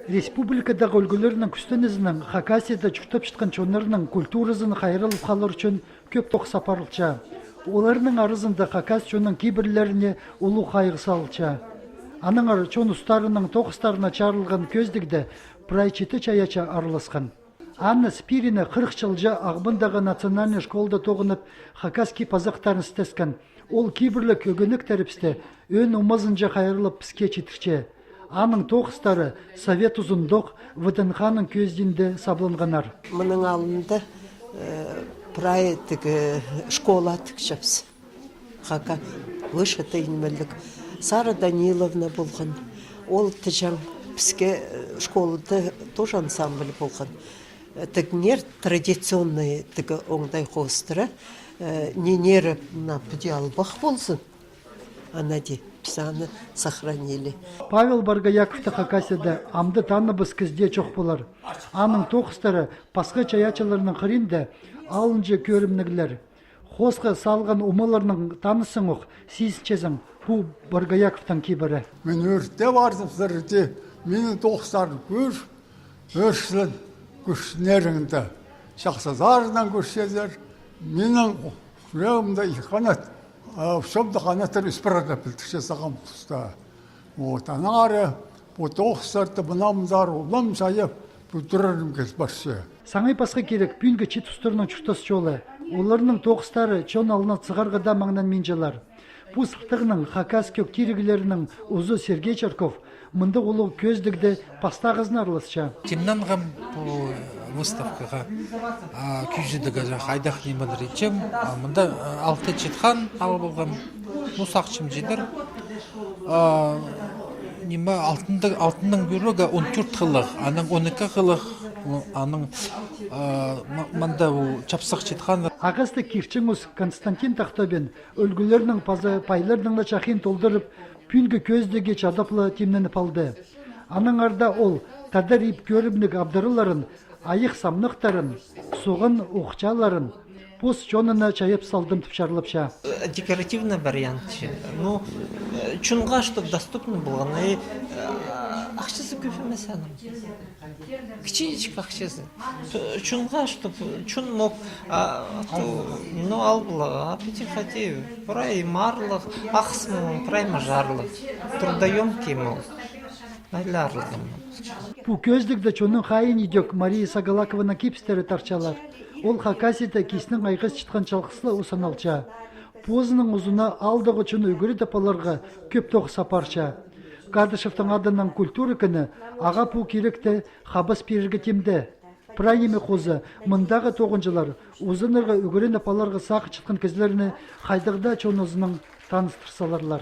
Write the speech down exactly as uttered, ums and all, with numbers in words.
Республикадағы ӱлгӱлернің кӱстенізінең Хакасияда чуртапчатхан чоннарның культуразын хайраллап халар ӱчӱн кӧп тоғыс апарылча. Оларның аразында хакас чонның кибірлеріне улуғ хайығ салылча. Аннаңар чон устарының тоғыстарына чарылған кӧзідігде прай читі чайаачы араласхан. Анна Спирина хырых чылҷа Ағбандағы национальнай школада тоғынып, хакас кип-азахтарын істескен. Ол кибірліг ӧгенектер пісті ӧӧн омазынҷа хайраллап піске читірче. Аның тоғыстары Совет узундох ВДНХ-ның кӧзідиинде сабланғаннар. Мының алнында, э, прай тігі школа тікчебіс. Хакас высший тыйынмалығ Сара Даниловна полған. Ол тіҷең піске, э, школада тоже ансамбль полған. Э, тігіңер традиционный тігі оңдай хоостыра, э, нинері мына піди албах ползын. Ана ди, піс аны сохранили. Павел Боргояковты Хакасияда амды таныбыс кізі дее чох полар. Аның тоғыстары пасха чайаачыларның хыринда алынҷа кӧрімніглер. Хоосха салған омаларнаң танысаң ох, сизінчезің, пу Боргояковтың кибірі. Мин ӧрте пардым сірерге, минің тоғыстарым кӧр, ӧрчілең кӧрчеңнеріңді, чахсызарнаң кӧрчезер, минің чӱрегімде ікі ханат, а, чонда ханаттар ӧс парар даа пілдірче сағам туста. Вот, аннаңар пу тоғыстарды мынаңар улам чайап, пӱдірерім киліп парча. Саңай пасха кирек, пӱӱнгі чиит устарның чуртас чолы. Оларның тоғыстары чон алнына сығарға даа маңнанминчалар. Пу салтағның хакас кӧг тиріглерінің узы Сергей Чарков мындағ улуғ кӧзідігде пастағызын араласча. Тимненгем пу выставкаға, а, кӧзідігі хайдағ нимелер итчем. А, мында, а, алты читхан алып алғам. Ну, сағынчам читер. А, ниме, алтынды, алтынның кӧрігі он тӧрт хыллығ, анаң он ікі хыллығ, анаң, а, м-, мында ол чапсых читхан. Ағастығ кирчең ус Константин Тахтобин ӱлгӱлернің паза пайларның ла чахиин толдырып, пӱӱнгі кӧзідігге чадап ла тимненіп алды. Аннаңар даа ол тадар иб кӧрімніг абдараларын, айах самнахтарын, суған ухчаларын пос чонына чайап салдым тіп чарлапча. Декоративный вариант чи. Ну, э, чонға, чтоб доступно полған. И, э, ахчазы кӧп нимес аның. Кічіҷек ахчазы. Чонға, чтоб чон мог, а, то, ну, ал поларға, а, піди хайди, прай маарлығ, ахсымның прай маҷарлығ. Трудоёмкий мол. Айларлығ. Пу кӧзідігде чонның хайиин идӧк Мария Сагалакованың кибістері тартчалар. Ол Хакасияда кистің айғасчатхан чалғыс ла ус саналча. Позының узына аалдағы чонны ӱгредіп аларға кӧп тоғыс апарча. Кадышевтің адынаң культура кіні ағаа пу киректе хабас пирерге тимде. Прай ниме хоза, мындағы тоғынҷылар узынарға, ӱгреніп аларға сағынчатхан кізілерні хайдағ даа чон узынаң таныстыр саларлар.